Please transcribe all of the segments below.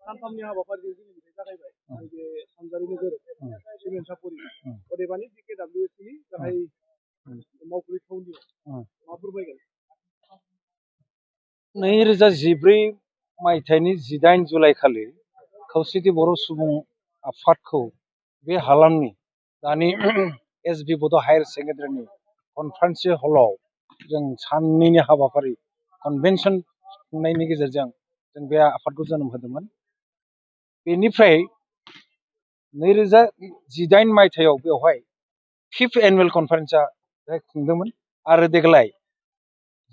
सानथामनि हाबाफारिजों दिनैनिफ्राय जागायबाय नैबे सानजारि नोगोर सिमेन्ट सापरि अदेबानि DKWSनि गाहाय मावख'नि थावनियाव मा फोरमायगोन? 2014 मायथाइनि 18 जुलाइ खालि खौसेथि बर' सुबुं आफादखौ बे हालामनि दानि SB बड' हायार सेकेन्डारिनि कनफारेन्स हलाव जों साननैनि हाबाफारि कनभेनसन खुंनायनि गेजेरजों जों बे आफादखौ जोनोम होदोंमोन। बेनिफ्राय 2018 मायथाइयाव बेवहाय 5th एनुवेल कनफारेन्सआ खुंदोंमोन आरो देग्लाय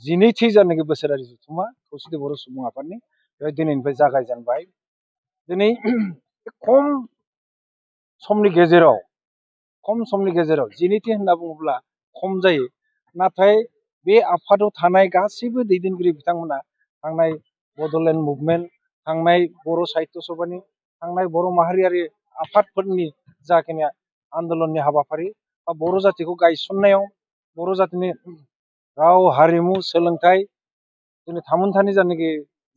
12थि जानाखि बोसोरारि जथुम्मा खौसेथि बर' सुबुं आफादनि बेवहाय दिनैनिफ्राय जागायजेनबाय। दिनै खम समनि गेजेराव 12थि होनना बुङोब्ला खम जायो, नाथाय बे आफादाव थानाय गासैबो दैदेनगिरि बिथांमोना थांनाय बड'लेण्ड मुभमेन्ट, थांनाय बर' साहित्य सभानि, थांनाय बर' माहारियारि आफादफोरनि जाखिनि आन्दलननि हाबाफारि बा बर' जातिखौ गायसननायाव बर' जातिनि राव हारिमु सोलोंथाइ जोंनि थामोनथानि जायनाखि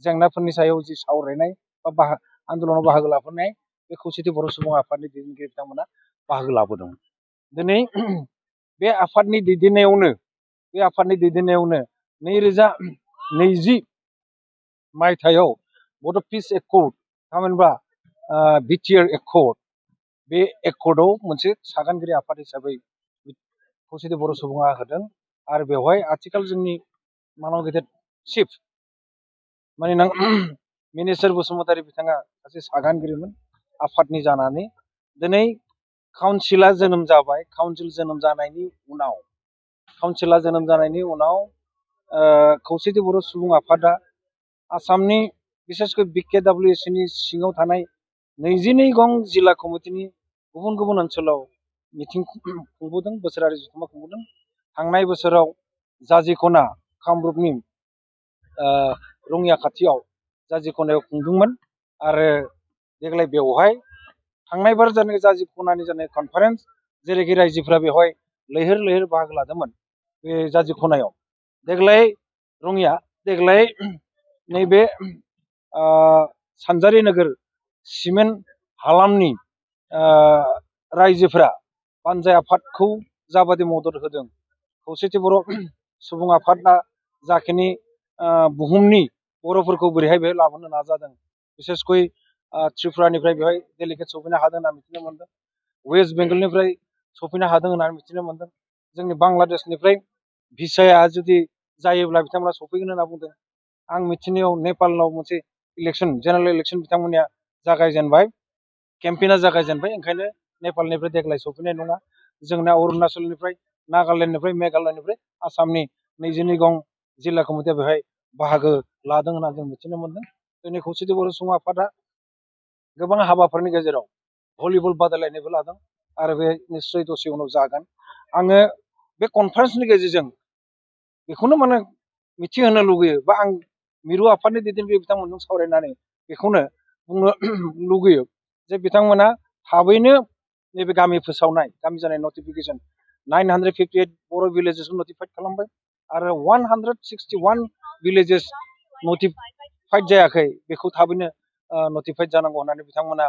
जेंनाफोरनि सायाव जि सावरायनाय बा आन्दलनाव बाहागो लाफैनाय बे खौसेथि बर' सुबुं आफादनि दैदेनगिरि बिथांमोना बाहागो लाबोदों। दिनै बे आफादनि दैदेननायावनो 2020 मायथाइयाव बड' पिस एकर्ड थामहिनबा BTR एकर्ड, बे एकर्डआव मोनसे सागानगिरि आफाद हिसाबै खौसेथि बर' सुबुङा होदों आरो बेवहाय आथिखाल जोंनि मानाव गेदेर चिफ मानोना मिनिस्टार बसुमतारी बिथाङा सासे सागानगिरिमोन आफादनि जानानै। दिनै काउन्सिला जोनोम जाबाय। काउन्सिल जोनोम जानायनि उनाव खौसेथि बर' सुबुं आफादा आसामनि बिसेसकै BKWSनि सिङाव थानाय 22 गं जिल्ला कमिटिनि गुबुन गुबुन ओनसोलाव मिटिं खुंबोदों, बोसोरारि जथुम्मा खुंबोदों। थांनाय बोसोराव जाजिख'ना कामरुपनि रङिया खाथियाव जाजिख'नायाव खुंदोंमोन आरो देग्लाय बेवहाय थांनाय बार जानाय जाजिख'नानि जानाय कनफारेन्स जेरैखि रायजोफ्रा बेवहाय लैहोर लैहोर बाहागो लादोंमोन बे जाजिख'नायाव। देग्लाय रङिया, देग्लाय नैबे सानजारि नोगोर सिमेन्ट हालामनि रायजोफ्रा पान्जाय आफादखौ जाबादि मदद होदों, खौसेथि बर' सुबुं आफादा जाखिनि बुहुमनि बर'फोरखौ बोरैहाय बेहाय लाबोनो नाजादों, बिसेसकै त्रिपुरानिफ्राय बेवहाय डेलिगेट सफैनो हादों होनना मिथिनो मोन्दों, वेस्ट बेंगलनिफ्राय सफैनो हादों होननानै मिथिनो मोन्दों, जोंनि बांलादेशनिफ्राय भिसाया जुदि जायोब्ला बिथांमोना सफैगोन होनना बुंदों। आं मिथिनायाव नेपालाव मोनसे इलेक्सन, जेनेरेल इलेक्सन बिथांमोननिया जागायजेनबाय, केम्पेइना जागायजेनबाय, ओंखायनो नेपालनिफ्राय देग्लाय सफैनाय नङा। जोंना अरुणाचलनिफ्राय, नागालेण्डनिफ्राय, मेघालयनिफ्राय, आसामनि 22 गं जिल्ला कमिटिया बेवहाय बाहागो लादों होनना जों मिथिनो मोन्दों। जोंनि खौसेथि बर' सुबुं आफादा गोबां हाबाफोरनि गेजेराव भलिबल बादायलायनायबो लादों आरो बे निस्सय दसे उनाव जागोन। आङो बे कनफारेन्सनि गेजेरजों बेखौनो माने मिथिहोनो लुगैयो बा आं मिरु आफादनि दैदेनगिरि बिथांमोनजों सावरायनानै बेखौनो बुंनो लुगैयो जे बिथांमोना थाबैनो नैबे गामि फोसावनाय, गामि जानाय नटिफिकेसन 958 बर' भिलेजेसखौ नटिफाइड खालामबाय आरो 161 भिलेजेस नटिफाइड जायाखै, बेखौ थाबैनो नटिफाइड जानांगौ होननानै बिथांमोना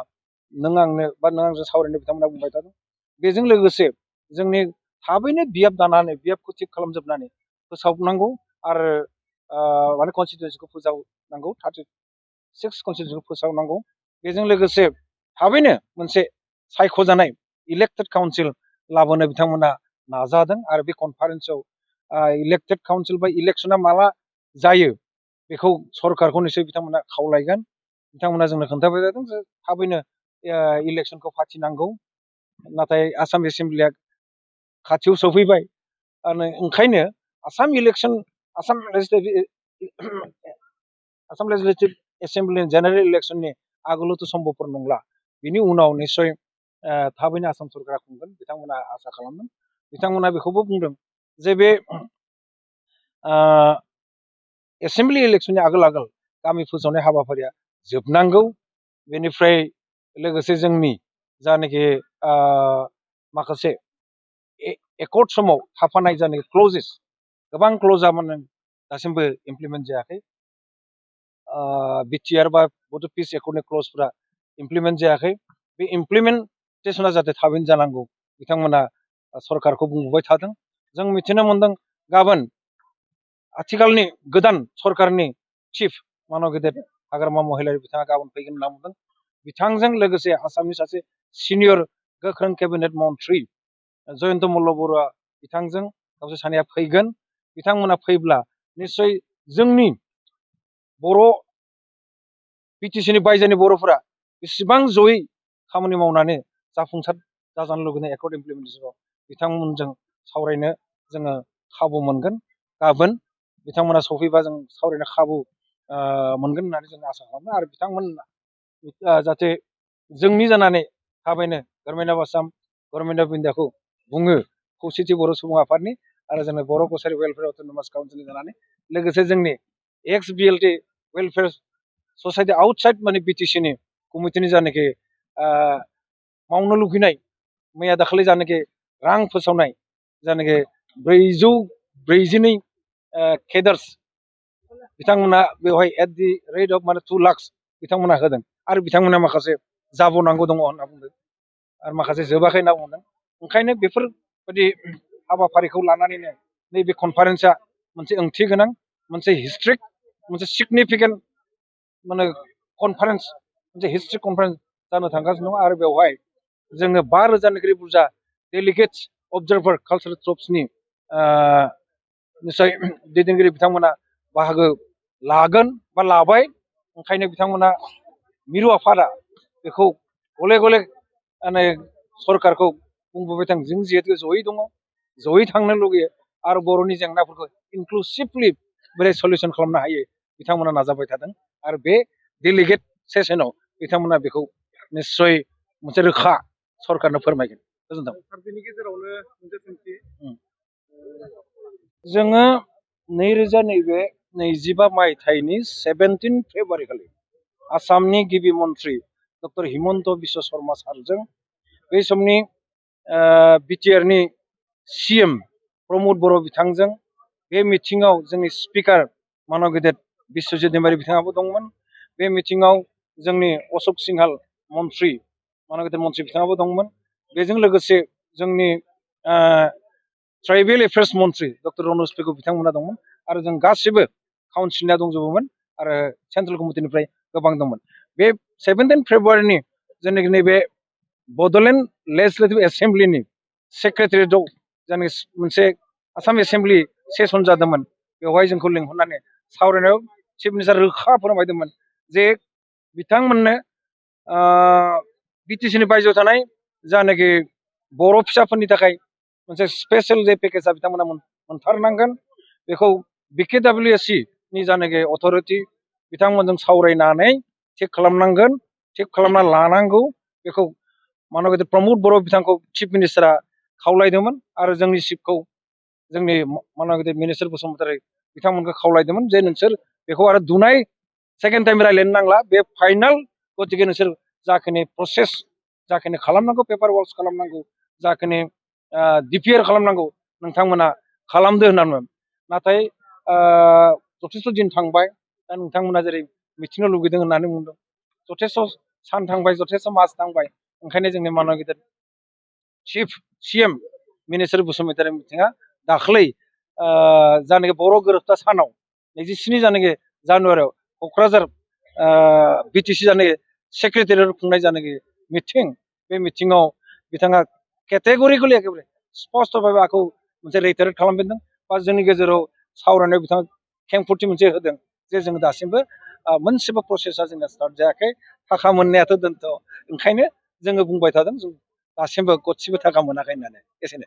नों आंजों सावरायनो बिथांमोना बुंबाय थादों। बेजों लोगोसे जोंनि थाबैनो बियाब दानानै बियाबखौ थिग खालामजोबनानै फोसाबनांगौ आरो माने कनस्टिटुवेन्सिखौ फोसावनांगौ, 36 कनस्टिटुवेन्सिखौ फोसावनांगौ। बेजों लोगोसे थाबैनो मोनसे सायख'जानाय इलेक्टेड काउन्सिल लाबोनो बिथांमोना नाजादों आरो बे कनफारेन्सआव इलेक्टेड काउन्सिल बा इलेक्सना माला जायो बेखौ सरकारखौ निश्चय बिथांमोना खावलायगोन। बिथांमोना जोंनो खोन्थाबाय थादों जे थाबैनो इलेक्सनखौ फाथिनांगौ, नाथाय आसाम एसेम्ब्लिया खाथियाव सफैबाय आरो ओंखायनो आसाम लेजिस्लेटिभ एसेम्ब्लि जेनेरेल इलेक्सननि आगोलावथ' सम्भबफोर नंला, बिनि उनाव निस्सय थाबैनो आसाम सरकारा खुंगोन बिथांमोना आसा खालामदों। बिथांमोना बेखौबो बुंदों जे बे एसेम्ब्लि इलेक्सननि आगोल आगोल गामि फोसावनाय हाबाफारिया जोबनांगौ। बेनिफ्राय लोगोसे जोंनि जानाखि माखासे एकर्ड समाव थाफानाय जानाखि क्लजेस, गोबां क्लजा माने दासिमबो इमप्लिमेन्ट जायाखै। बिटिआर बा बड' पिस एकर्डनि क्लजफोरा इमप्लिमेन्ट जायाखै बे इमप्लिमेन्टेसना जाहाथे थाबैनो जानांगौ बिथांमोना सरकारखौ बुंबोबाय थादों जों मिथिनो मोनदों गाबोन आथिखालनि गोदान सरकारनि चिफ मानब गेदेर हाग्रामा महिलारि बिथाङा गाबोन फैगोन होनना बुंदों बिथांजों लोगोसे आसामनि सासे सिनियर गोख्रों केबिनेट मन्थ्रि जयन्त मल्ल बरुवा बिथांजों गावसोर सानैया फैगोन बिथांमोना फैब्ला निस्सय जोंनि बर' बिटिसिनि बायजोनि बर'फोरा बेसेबां जयै खामानि मावनानै जाफुंसार जाजानो लुगैनाय एकर्ड इमप्लिमेन्टेसनाव बिथांमोनजों सावरायनो जोङो खाबु मोनगोन गाबोन बिथांमोना सफैबा जों सावरायनो खाबु मोनगोन होननानै जों आसा खालामो आरो बिथांमोना जाहाथे जोंनि जानानै थाबैनो government of Assam government of इन्डियाखौ बुङो खौसेथि बर' सुबुं आफादनि आरो जोंनि बर' कसारि वेलफेयार अट'नमास काउन्सिलनि जानानै लोगोसे जोंनि एक्स बिएलटि वेलफेयार ससाइटि आउटसाइड माने बिटिसिनि कमिटिनि जानाखि मावनो लुगैनाय मैया दाखालि जानाखि रां फोसावनाय जानाखि 442 केडार्स बिथांमोना बेवहाय एट दि रेट अफ माने 2 लाख बिथांमोना होदों आरो बिथांमोना माखासे जाबावनांगौ दङ होनना बुंदों आरो माखासे जोबाखै होनना बुंदों ओंखायनो बेफोरबायदि हाबाफारिखौ लानानैनो नैबे कनफारेन्सआ मोनसे ओंथि गोनां मोनसे हिस्ट्रिक मोनसे सिगनिफिकेन्ट माने कनफारेन्स मोनसे हिस्ट्रिक कनफारेन्स जानो थांगासिनो दं आरो बेवहाय जोङो 5,000निख्रुइ बुरजा डेलिगेट्स अबजार्भार कालचारेल ट्रुप्सनि निस्सय दैदेनगिरि बिथांमोना बाहागो लागोन बा लाबाय ओंखायनो बिथांमोना मिरु आफादा बेखौ गले गले माने सरकारखौ बुंबोबाय थां जों जिहेतु जयै दङ जयै थांनो लुगैयो आरो बर'नि जेंनाफोरखौ इनक्लुसिभलि बोरै सलिउसन खालामनो हायो बिथांमोना नाजाबाय थादों आरो बे डेलिगेट सेसनाव बिथांमोना बेखौ निस्सय मोनसे रोखा सरकारनो फोरमायगोन गोजोन्थों बेनि गेजेरावनो मोनसे सोंथि जोङो 2025 मायथाइनि 17 फेब्रुवारि खालि आसामनि गिबि मन्थ्रि डक्टर हिमन्त बिश्व शर्मा सारजों बै समनि बिटिआरनि सिएम प्रमद बर' बिथांजों बे मिटिङाव जोंनि स्पिकार मानब गेदेर बिश्वजित दैमारि बिथाङाबो दंमोन बे मिटिङाव जोंनि अशोक सिंहाल मन्थ्रि मानब गेदेर मन्थ्रि बिथाङाबो दंमोन बेजों लोगोसे जोंनि ट्राइबेल एफेयार्स मन्थ्रि डक्टर रनज पेगु बिथांमोना दंमोन आरो जों गासिबो काउन्सिलना दंजोबोमोन आरो सेन्ट्रेल कमिटिनिफ्राय गोबां दंमोन बे 17 फेब्रुवारिनि जोंनि नैबे बड'लेण्ड लेजिस्लेटिभ एसेम्ब्लिनि सेक्रेटारियेटआव जोंनि मोनसे आसाम एसेम्ब्लि सेसन जादोंमोन बेवहाय जोंखौ लिंहरनानै सावरायनायाव चिफ मिनिस्टार रोखा फोरमायदोंमोन जे बिथांमोननो बिटिसिनि बायजोआव थानाय जानाखि बर' फिसाफोरनि थाखाय मोनसे स्पेशेल जे पेकेजआ बिथांमोना मोनथारनांगोन बेखौ BKWSC नि जानाखि अथ'रिटि बिथांमोनजों सावरायनानै थिग खालामनांगोन थिग खालामना लानांगौ बेखौ मानब गेदेर प्रमद बर' बिथांखौ चिफ मिनिस्टारा खावलायदोंमोन आरो जोंनि चिफखौ जोंनि मानब गेदेर मिनिस्टार बसुमतारी बिथांमोनखौ खावलायदोंमोन जे नोंसोर बेखौ आरो दुनाय सेकेन्ड टाइम रायज्लायनो नांला बे फाइनाल गतिके नोंसोर जाखिनि प्रसेस जाखिनि खालामनांगौ पेपार वर्क खालामनांगौ जाखिनि DPR खालामनांगौ नोंथांमोना खालामदो होननानै नाथाय जथेस्थ' दिन थांबाय दा नोंथांमोना जेरै मिथिनो लुगैदों होननानै बुंदों जथेस्थ' सान थांबाय जथेस्थ' मास थांबाय ओंखायनो जोंनि मानब गेदेर चिफ CM मिनिस्टार बसुमतारी बिथाङा दाख्लै जानाखि बर' गोरोबथा सानाव 27 जानाखि जानुवारियाव क'क्राझार BTC जानाखि सेक्रेटारियेट खुंनाय जानाखि मिटिं बे मिटिङाव बिथाङा केटेगरिकेलि एकेबारे स्पष्ट भाबै आंखौ मोनसे रिटायार खालामफिनदों बा जोंनि गेजेराव सावरायनायाव बिथाङा खेंफोरथि मोनसे होदों जे जों दासिमबो मोनसेबो प्रसेसा जोंना स्टार्ट जायाखै थाखा मोननायाथ' दोनथ' ओंखायनो जोङो बुंबाय थादों जों दासिमबो गदसेबो थाखा मोनाखै होननानै एसेनो